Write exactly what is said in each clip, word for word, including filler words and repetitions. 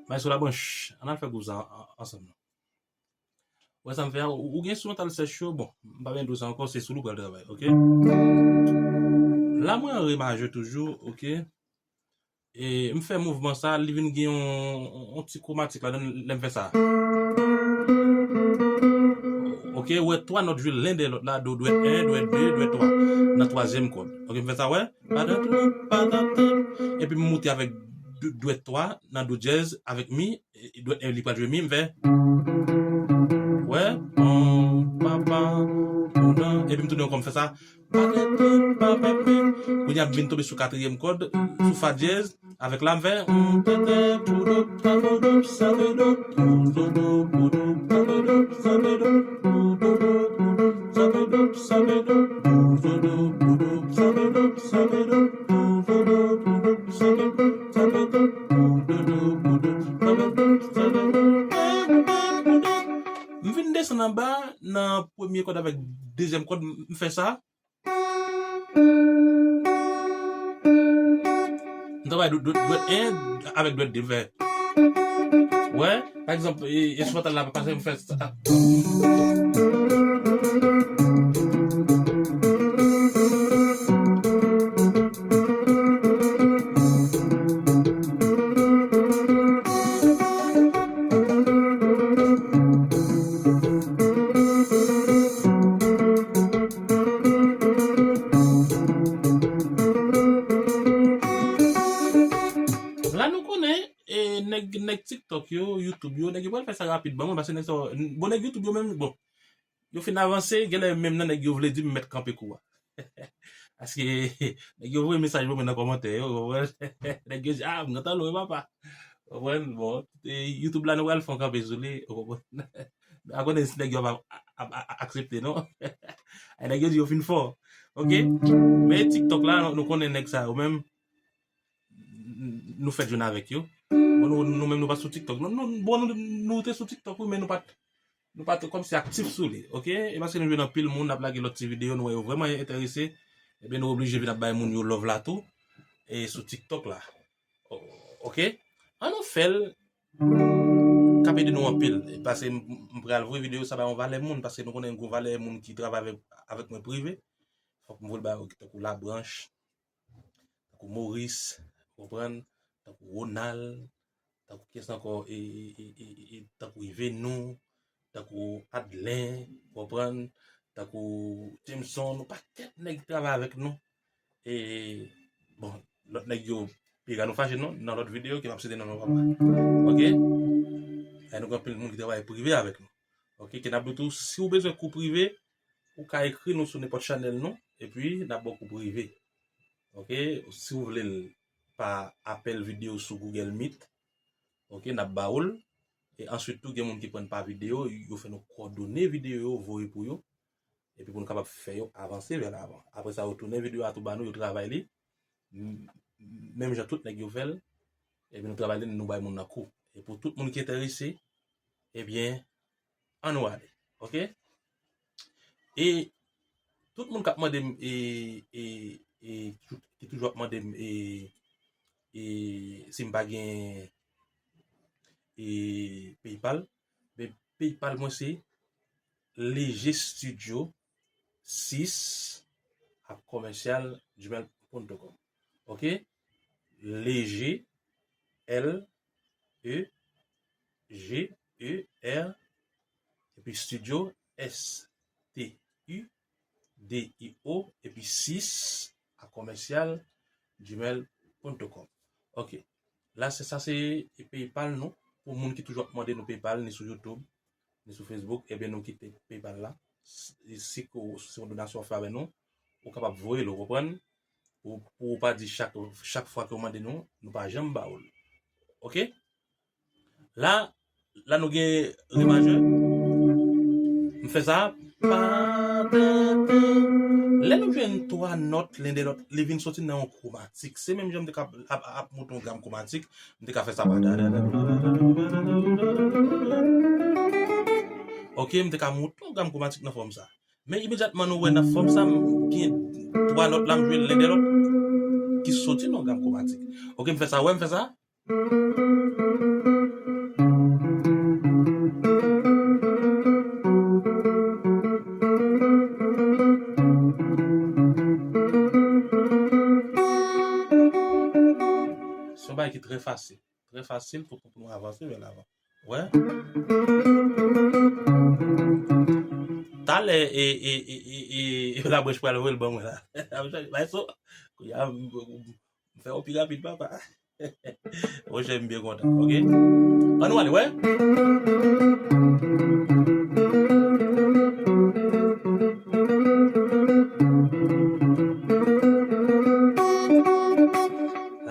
Maestro Labranche, ann al fè gwouv sa an- an- ansanm non. Ou wè sa m fè a, ou, ou gen enstrimantal sèch yo, bon, m pa vin di w sa ankò, se sou li w pral travay, ok? La mwen an re majè toujou, ok? E m fè mouvman sa, li vin gen yon, yon ti kwomatik ladan lè m fè sa. Ok, ou wè twa nòt jwe len dèyè lòt la, do dwèt en, dwèt de, dwèt twa, nan twazyèm kòd. Ok, m fè sa, wè? Patatoup, patatoup. Epi m moute avèk d- dwèt twa nan do dyèz avèk mi, e, e dwèt en li pral jwe mi, m fè. Wè, pon, papa, poudan, epi m tounen ankò, m fè sa. Kounye a m vin tonbe sou katriyèm kòd, sou fa dyèz, avèk la m fè. M vin desann anba nan premye kòd avèk dezyèm kòd, m fè sa. M travay dwèt, dwèt, dwèt en avèk dwèt de, m fè. Wè, pa egzanp, e, enstrimantal la pase m fè sa. La nou konnen, e, nèg, nèg TikTok yo, YouTube yo, nèg yo pral fè sa rapid ban mwen, paske nèg sa, bon, nèg YouTube yo menm, bon, yo fin avanse, genlè menm nan nèg yo vle di m mèt kanpe kou a. Paske nèg yo voye mesaj ban mwen nan kòmantè yo, ou konprann? Nèg yo di, ah, m gentan lwen papa. Ou konprann? Bon, e, YouTube la nou pral fè yon kanpe sou li, ou konprann? A konnen si nèg yo ap, ap, ap aksepte, non? Ay, nèg yo di yo fin fò. Ok? Men TikTok la, nou, nou konnen nèg sa yo menm, nou fèt jwenn avèk yo. Bon, nou, nou menm nou pa sou TikTok. Nou, nou, bon, nou, nou te sou TikTok, wi, men nou pa t, nou pa t kòmsi aktif sou li, ok? E paske nou jwenn anpil moun ap lage lòt ti videyo, nou wè yo vrèman enterese, ebyen nou oblije vin ap bay moun yo love la tou, e sou TikTok la. O-, ok? Ann nou fè l, k ap ede nou anpil. E paske m, m pral voye videyo sa bay yon valè moun, paske nou konnen yon gwo valè moun ki travay avèk, avèk mwen prive. Fòk m voye l bay yo, tankou Labranche, tankou Maurice, ou konprann? Tankou Ronald, tankou kiyès ankò, e, e, e, e, e, tankou Yvenou, tankou Adlen, ou konprann? Tankou Jameson, yon pakèt nèg ki travay avèk nou. E, bon, lòt nèg yo, piga nou fache non, nan lòt videyo ke m ap site non, non, papa. Ok? E nou gen anpil moun ki travay prive avèk nou. Ok, ke n ap di w tou, si w bezwen kou prive, ou ka ekri nou sou nenpòt chanèl nou, epi n ap ba w kou prive. Ok, si w vle l pa apèl videyo sou Google Meet, ok, n ap ba w l. E answit tou, gen moun ki pran pa videyo, yo fè nou kòdone videyo yo, voye pou yo, epi pou nou kapab fè yo avanse vè lavan. Apre sa, yo tounen videyo a tou ba nou, yo travay li, m-, menm jan tout nèg yo fè l, epi nou travay li, nou bay moun nan kou. E pou tout moun ki enterese, ebyen, ann nou ale, ok? E tout moun k ap mande m, e, e, e, ki toujou ap mande m, e, e, si m pa gen, e, PayPal, men PayPal mwen se Léger Studio sis arobase commercial gmail point com. Ok? Léger, L E G E R, epi Studio, S T U D I O, epi sis a commercial gmail point com. Ok. La, se sa, se PayPal nou. Pou moun ki toujou ap mande nou PayPal, ni sou YouTube, ni sou Facebook, ebyen, nou kite PayPal la. Si, si ke w, se yon donasyon w fè avè nou, ou kapab voye l, ou konprann? Ou, pou w pa di chak, chak fwa ke w mande nou, nou pa janm ba w l. Ok? La, la nou gen re majè. M fè sa, Padantan. Lè nou jwenn twa nòt len dè lòt, li vin soti nan yon kwomatik. Se menm jan m te ka ap, ap, ap monte yon gam kwomatik, m te ka fè sa. Ok, m te ka monte yon gam kwomatik nan fòm sa. Men imedyatman nou wè nan fòm sa, m gen twa nòt la, m jwe len dè lòt, ki soti nan yon gam kwomatik. Ok, m fè sa, wè, m fè sa. Se yon bagay ki trè fasil. Trè fasil pou, pou nou avanse vè lavan. Wè. Talè, e, e, e, e, e, e, Labwèch pral voye l ban mwen la. Bay so. Kounye a, m, m, m fè w pi rapid, papa. Monchè, m byen kontan, ok? Ann nou ale, wè.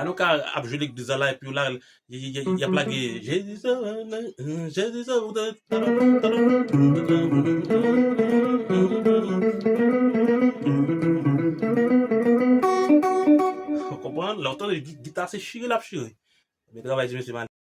La, nou ka ap jwe legliz la, la, epi la, y, y, y, y ap lage, Jezi sove, Jezi sove. Ou konprann? Lè w tande gi-, gita, se chire l ap chire. Men travay ti mesye